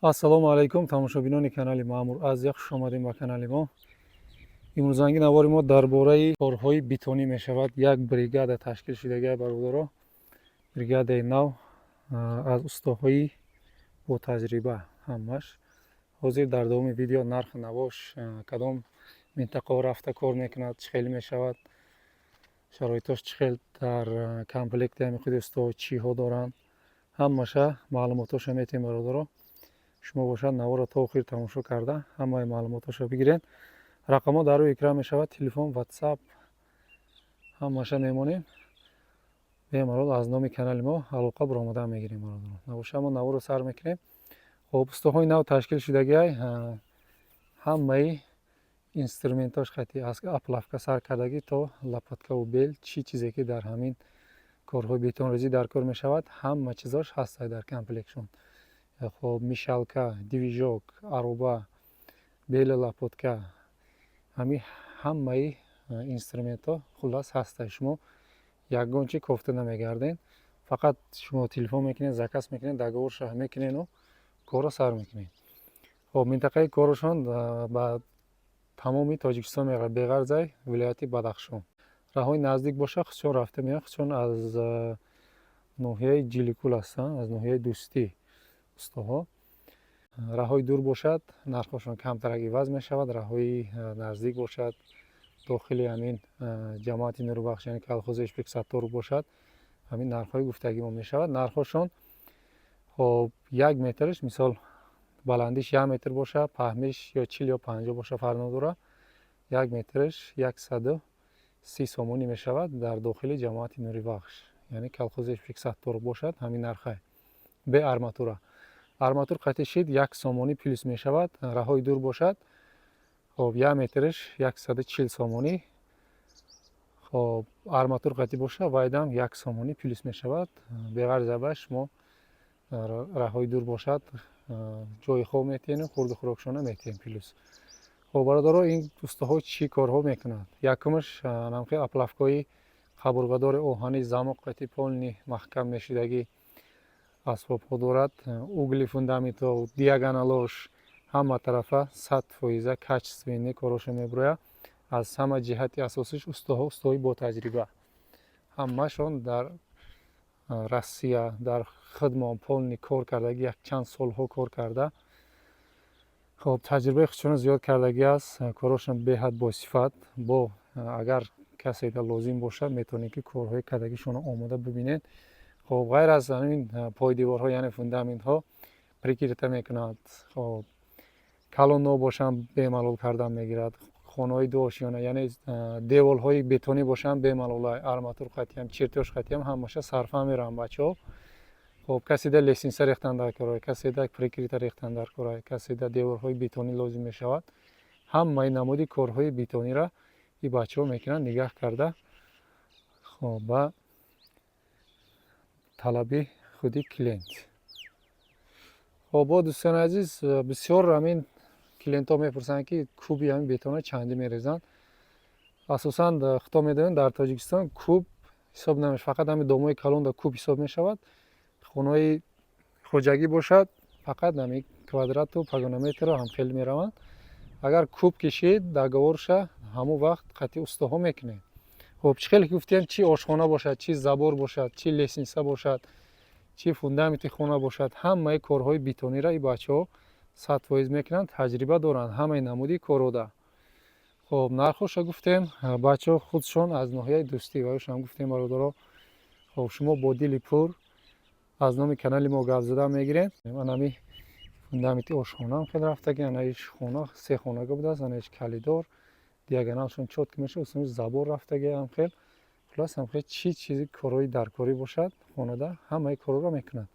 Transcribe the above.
Ассалому алайкум, тамошобинони канали Маъмур Азия, хуш омадем ба канали мо. Имрӯзанги навори мо дар бораи корҳои бетонӣ мешавад. Як бригада ташкил шудагия, бародаро, бригадаи нав аз устоҳои ботаҷриба ҳамаш. Ҳозир дар давоми видео нарху навош, кадом минтақаҳо рафта кор мекунад, чӣ хел мешавад, шароитош чӣ хел, дар комплекти ҳами худи устоҳо чиҳо доранд, ҳамаша маълумотоша метиҳем. Бародаро, шумо бошад, наворро то охир тамошо карда, ҳамаи маълумотошо бигиред. Рақамҳо дар рӯи экран мешавад, телефон, Ватсап, ҳамаша мемонем. Бемалол аз номи канали мо алоқа баромадан мегирем. Бародаро, набоша, мо наворро сар мекунем. Хоб, устоҳои нав ташкил шудагиай, ҳамаи инструментош хати аз опалубка сар кардагӣ то лопаткаву бел, чӣ чизе ки дар ҳамин корҳои бетонрезӣ дар кор мешавад, ҳама чизош ҳастад дар комплектшон. Хоб, мешалка, движок, ароба, бели, лопатка, ҳами ҳамаи инструментҳо хуллас ҳастад. Шумо ягон чи кофта намегардед, фақат шумо телефон мекунед, заказ мекунед, договорша мекунеду корро сар мекунед. Хоб, минтақаи корашон ба тамоми Тоҷикистон меравад, беғарзай вилояти Бадахшон. Раҳҳои наздик боша, худшон рафта меоянд. Худшон аз ноҳияи Ҷиликул ҳастанд, аз ноҳияи Дӯстӣ устоҳо. Раҳҳои дур бошад, нархҳошон камтарак иваз мешавад. Раҳҳои наздик бошад, дохили ҳамин ҷамоати Нурбахш, яъне колхози Ишбек Сатторов бошад, ҳамин нархҳои гуфтагимо мешавад. Нархҳошон, хоб, 1 метрш, мисол, баландиш 1 метр боша, паҳмиш ё 40 ё 50 боша, фарқ надорад, 1 метрш 130 сомонӣ мешавад дар дохили ҷамоати Нурибахш, яъне колхози Ишбек Сатторов бошад, ҳамин нархе бе арматура. Арматур қатъи шид, 1 сомонӣ плюс мешавад. Раҳои дур бошад, хоб, 1 метрш 140 сомонӣ. Хоб, арматур қатъи боша, вайдам 1 сомонӣ плюс мешавад. Беғарзи шумо раҳои дур бошад, ҷои хоб метиҳену хурду хӯрокшона метиҳем плюс. Хоб, бародаро, ин устаҳо чӣ корҳо мекунанд? Якумаш, намхел опалубкаҳои қабурғадори оҳанӣ, замок қатъи, полный маҳкам мешидагӣ асбобҳо дорад. Угли фундаментҳо, диагоналош ҳама тарафа 100 фоиза качественный корошо мебурояд. Аз ҳама ҷиҳати асосиш, устоҳо устоҳои ботаҷриба, ҳамашон дар Россия, дар хидмон полный кор кардагӣ, якчанд солҳо кор карда. Хоб, таҷрибаи худшона зиёд кардагӣ аст, корошон беҳад босифат. Бо агар каседа лозим бошад, метавонед, ки корҳои кардагишонро омода бибинед. Хоб, ғайр аз ҳамин, пойдеворҳо, яъне фундаментҳо прикрытие мекунад. Хоб, колоннаҳо бошанд, бемалол кардан мегирад. Хонаҳои дуошёна, яъне деворҳои бетонӣ бошанд, бемалол арматур қатиам, чертёж қатиам, ҳамаша сарфа мераванд бачаҳо. Хоб, каседа лестница рехтан дар корай, каседа прикрытие рехтан дар корай, каседа деворҳои бетонӣ лозим мешавад, ҳамаи намуди корҳои бетониро и бачаҳо мекунанд, нигаҳ карда, хоб, ба талаби худи клиент. Хоб, бо дӯстони азиз, бисёр ҳамин клиентҳо мепурсанд, ки куби ҳамин бетонро чандӣ мерезанд. Асосан, худто медонед, дар Тоҷикистон куб ҳисоб намешавад, фақат ҳамин домои калонда куб ҳисоб мешавад. Хонаҳои хоҷагӣ бошад, фақат ҳамин квадрату погонометрро ҳам хеле мераванд. Агар куб кишид, договорша ҳамон вақт қатъи устоҳо мекунем. Хоб, чӣ хеле ки гуфтем, чӣ ошхона бошад, чӣ забор бошад, чӣ лестница бошад, чӣ фундаменти хона бошад, ҳамаи корҳои бетониро и бачаҳо 100% мекунанд, таҷриба доранд ҳамаи намуди корҳода. Хоб, нархҳоша гуфтем. Бачаҳо худшон аз ноҳияи Дӯстӣ, ваёшам гуфтем. Бародаро, хоб, шумо бо дили пур аз номи канали мо гап зада мегирем. Анами фундаменти ошхонаам хеле рафтаги, анаиш хона се хонага будааст, анаиш коридор, диагоналшон чётко мешавад, усуми забор рафтаги ҳам хел. Хуллас, ҳам хел чӣ чизи корҳои даркорӣ бошад хонада, ҳамаи корҳоро мекунанд.